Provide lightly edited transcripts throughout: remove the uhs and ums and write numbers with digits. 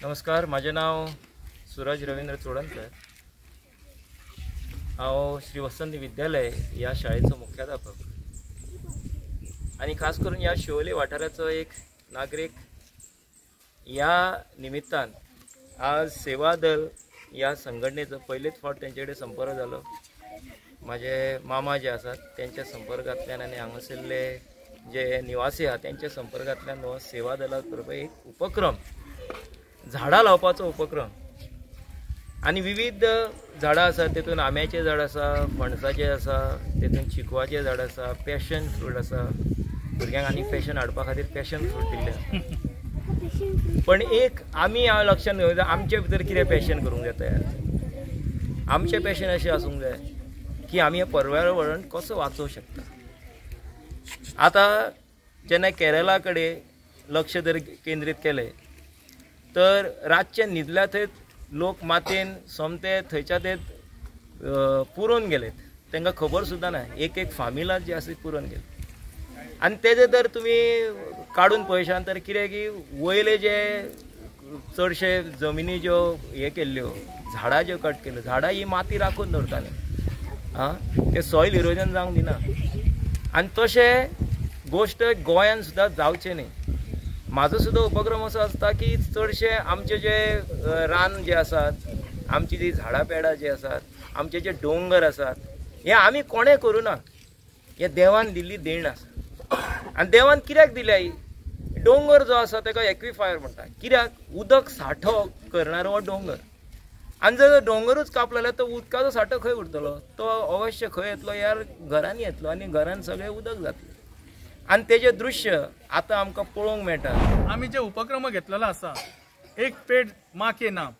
नमस्कार, म्हाजें नांव सूरज रवींद्र चोडणकर. हांव श्री वसंत विद्यालय ह्या शाळेचो मुख्याध्यापक आनी खास करून ह्या शिवोले वाठाराचो एक नागरीक. ह्या निमित्तान आज सेवा दल ह्या संघटनेचो पयलेच फावट तेंचे कडेन संपर्क जालो. म्हाजे मामा जे आसात तेंच्या संपर्कांतल्यान आनी हांगासरले जे निवासी आहात तेंच्या संपर्कांतल्यान हो सेवा दला बरोबर एक उपक्रम, झाडां लावपाचो उपक्रम. आनी विविध झाडां आसात, तेतून आंब्याचें झाड आसा, फणसाचें आसा, तेतून चिकवाचें झाड आसा, पॅशन फ्रूट आसा. भुरग्यांक आनी फॅशन हाडपा खातीर पॅशन फ्रूट दिल्लें आसा. पण एक आमी हांव लक्षांत घेवंक जाय, आमचे भितर कितें पॅशन करूंक जाय तयार. आमचें पॅशन अशें आसूंक जाय की आमी हें पर्यावरण कसो वाचोवंक शकता. आतां जेन्ना केरला कडेन लक्ष जर केंद्रीत केलें तर रातचे न्हिदल्या थंय लोक मातयेन सोमते थंयच्या ते पुरोवन गेले, तांकां खबर सुद्दां ना. एक एक फामिला जी आसा ती पुरोवन गेले. आनी तेजे जर तुमी काडून पळयशात तर कितें की वयले जे चडशे जमिनी ज्यो हे केल्ल्यो, झाडां ज्यो कट केल्यो, झाडां ही माती राखून दवरताली, आं, ते सॉयल इरोजन जावंक दिना. आनी तशें गोश्ट गोंयान सुद्दां जावचें न्ही. म्हाजो सुद्दां उपक्रम असो आसता की चडशे आमचे जे रान जे आसात, आमची जी झाडां पेडां जी आसात, आमचे जे दोंगर आसात, हे आमी कोणें करूं ना, हे देवान दिल्ली देण आसा. आनी देवान कित्याक दिल्या ही दोंगर जो आसा ताका एक्विफायर म्हणटा. कित्याक? उदक सांठो करणारो हो दोंगर. आनी जर दोंगरूच कापलो जाल्यार तो उदकाचो सांठो खंय उरतलो? तो अवश्य खंय येतलो? यार घरांनी येतलो आनी घरान सगळें उदक जातलें. आनी तेजें दृश्य आतां आमकां पळोवंक मेळटा. आमी जे उपक्रम घेतलेलो आसा, एक पेड माँ के नाम,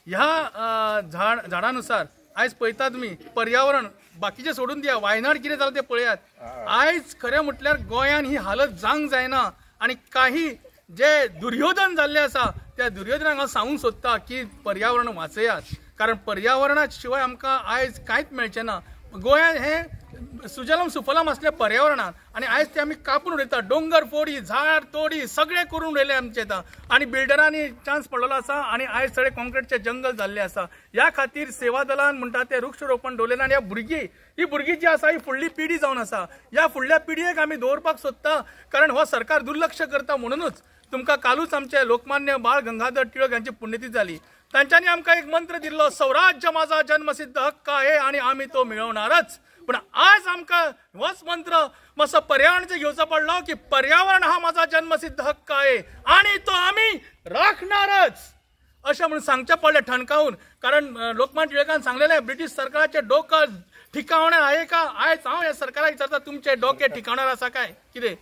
ह्या झाडानुसार आयज पळयता तुमी पर्यावरण बाकीचे सोडून दिया, वायनाड कितें जालां तें पळयात. आयज खरें म्हटल्यार गोंयान ही हालत जावंक जायना आनी काही जे दुर्योधन जाल्ले आसा त्या दुर्योधनाक हांव सांगूंक सोदता की पर्यावरण वाचयात, कारण पर्यावरणा शिवाय आमकां आयज कांयच मेळचें ना. गोंयांत हें सुजलम सुफलम आसलें पर्यावरणान आनी आयज ते आमी कापून उडयता, दोंगर फोडी, झाड तोडी, सगळें करून उडयलें आमचें आतां. आनी बिल्डरांनी चान्स पडलेलो आसा आनी आयज सगळे कॉन्क्रिटचे जंगल जाल्ले आसा. ह्या खातीर सेवा दलान म्हणटा ते वृक्षरोपण दवरलेलें. आनी ह्या भुरगीं, ही भुरगीं जी आसा ही फुडली पिढी जावन आसा. ह्या फुडल्या पिढयेक आमी दवरपाक सोदता, कारण हो सरकार दुर्लक्ष करता. म्हणूनच तुमकां कालूच आमचे लोकमान्य बाळ गंगाधर टिळक हांची पुण्यतिथी जाली, तांच्यांनी आमकां एक मंत्र दिल्लो, स्वराज्य माझा जन्मसिद्ध हक्क आहे आणि आमी तो मेळवणारच. पण आज आमकां होच मंत्र मातसो पर्यावरणाचेर घेवचो पडलो की पर्यावरण हा माझा जन्मसिद्ध हक्क आहे आणि तो आमी राखणारच, अशें म्हणून सांगचें पडलें ठणकावून. कारण लोकमान्य टिळकान सांगलेलें, ब्रिटीश सरकाराचें डोकं ठिकावणार आहे का? आयज हांव ह्या सरकाराक विचारता, तुमचे डोके ठिकाणार आसा काय कितें?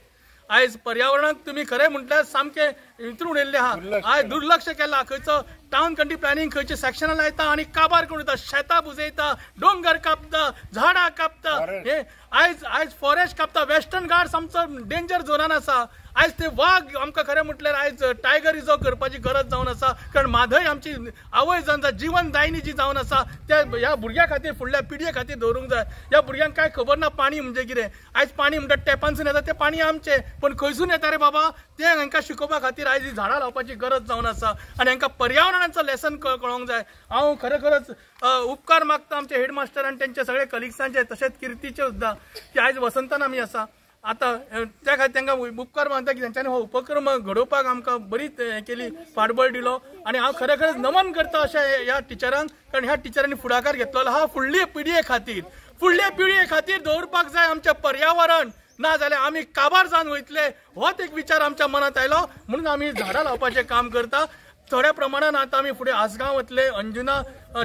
आयज पर्यावरणाक तुमी खरें म्हटल्यार सामकें हितून उडयल्लें आहा, आयज दुर्लक्ष केलां. खंयचो टावन कंट्री प्लॅनिंग खंयचे सेक्शनां लायता आनी काबार करून वयता, शेतां बुजयता, दोंगर कापता, झाडां कापता, हे आयज आयज फॉरेस्ट कापता. वेस्टर्न घाट्स आमचो डेंजर झोनान आसा. आयज ते वाग आमकां खरें म्हटल्यार आयज टायगर रिजर्व करपाची गरज जावन आसा, कारण म्हादय आमची आवय जावन आसा, जिवन दायनी जी जावन आसा त्या ह्या भुरग्यां खातीर, फुडल्या पिढये खातीर दवरूंक जाय. ह्या भुरग्यांक कांय खबर ना पाणी म्हणजे कितें. आयज पाणी म्हणटा टॅपांसून येता, तें पाणी आमचें, पण खंयसून येता रे बाबा तें हांकां शिकोवपा खातीर आयज ही झाडां लावपाची गरज जावन आसा आनी हांकां पर्यावरणाचो लेसन कळोंक जाय. हांव खरें खरंच उपकार मागता आमचे हेडमास्टर आनी तेंचे सगळे कलिग्सांचे, तशेंच किर्तीचे सुद्दां, की आयज वसंतान आमी आसा आतां त्या खातीर तांकां उपकार मानता की तेंच्यांनी हो उपक्रम घडोवपाक आमकां बरीच हें केली, फाटबळ दिलो. आनी हांव खरें खरेंच नमन करता अशें ह्या टिचरांक, कारण ह्या टिचरांनी फुडाकार घेतलेलो हा फुडले पिळगे खातीर. फुडले पिळगे खातीर दवरपाक जाय आमचें पर्यावरण, ना जाल्यार आमी काबार जावन वयतले, होच एक विचार आमच्या मनांत आयलो म्हणून आमी झाडां लावपाचें काम करता. थोड्या प्रमाणान आतां आमी फुडें आसगांव वतले, अंजुना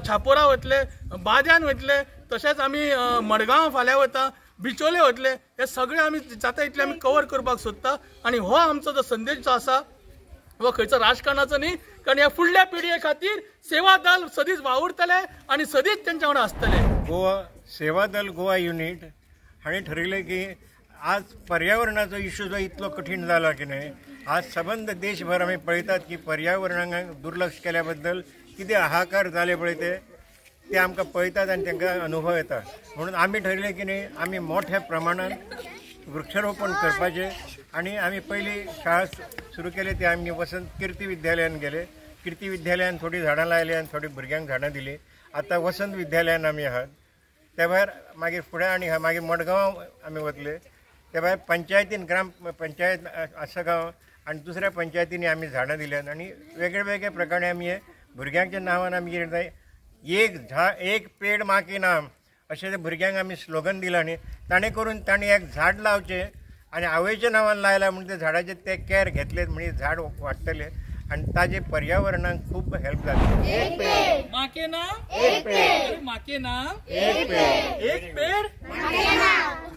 छापोरा वतले, बाद्यान वतले, तशेंच आमी मडगांव फाल्यां वता, बिचोले वतले. हे सगळे आमी जाता इतले आमी कवर करपाक सोदता. आनी हो आमचो जो संदेश जो आसा हो खंयचो राजकारणाचो न्ही, कारण ह्या फुडल्या पिळगे खातीर सेवा दल सदींच वावुरतले आनी सदींच तेंच्या वांगडा आसतले. गोवा सेवा दल गोवा युनिट हांणी ठरयलें की आज पर्यावरणाचो इशू जो इतलो कठीण जाला की न्हय, आज सबंद देशभर आमी पळयतात की पर्यावरणाक दुर्लक्ष केल्या बद्दल कितें हाहाकार जाले पळय ते आमकां पळयतात आनी तांकां अनुभव येता. म्हणून आमी ठरयलें की न्हय आमी मोठ्या प्रमाणान वृक्षारोपण करपाचें आनी आमी पयली शाळा सुरू केली ती आमी वसंत कीर्ती विद्यालयान गेले. किर्ती विद्यालयान थोडीं झाडां लायलीं आनी थोडीं भुरग्यांक झाडां दिलीं. आतां वसंत विद्यालयान आमी आहात. त्या भायर मागीर फुडें आनी मागीर मडगांव आमी वतले. त्या भायर पंचायतीन, ग्राम पंचायत आसगांव आनी दुसऱ्या पंचायतींनी आमी झाडां दिल्यात आनी वेगळे वेगळे प्रकारे आमी हे भुरग्यांच्या नांवान आमी कितें जाय, एक झाड एक पेड माँ के नाम अशें ते भुरग्यांक आमी स्लोगन दिलां न्ही, ताणें करून ताणें एक झाड लावचें आनी आवयच्या नांवान लायलां म्हण ते झाडाचें ते कॅर घेतले म्हणजे झाड वाडटलें आनी ताजे पर्यावरणाक खूब हेल्प जातली. माँ के नाम एक पेड़, माँ के नाम एक पेड़, एक पेड़।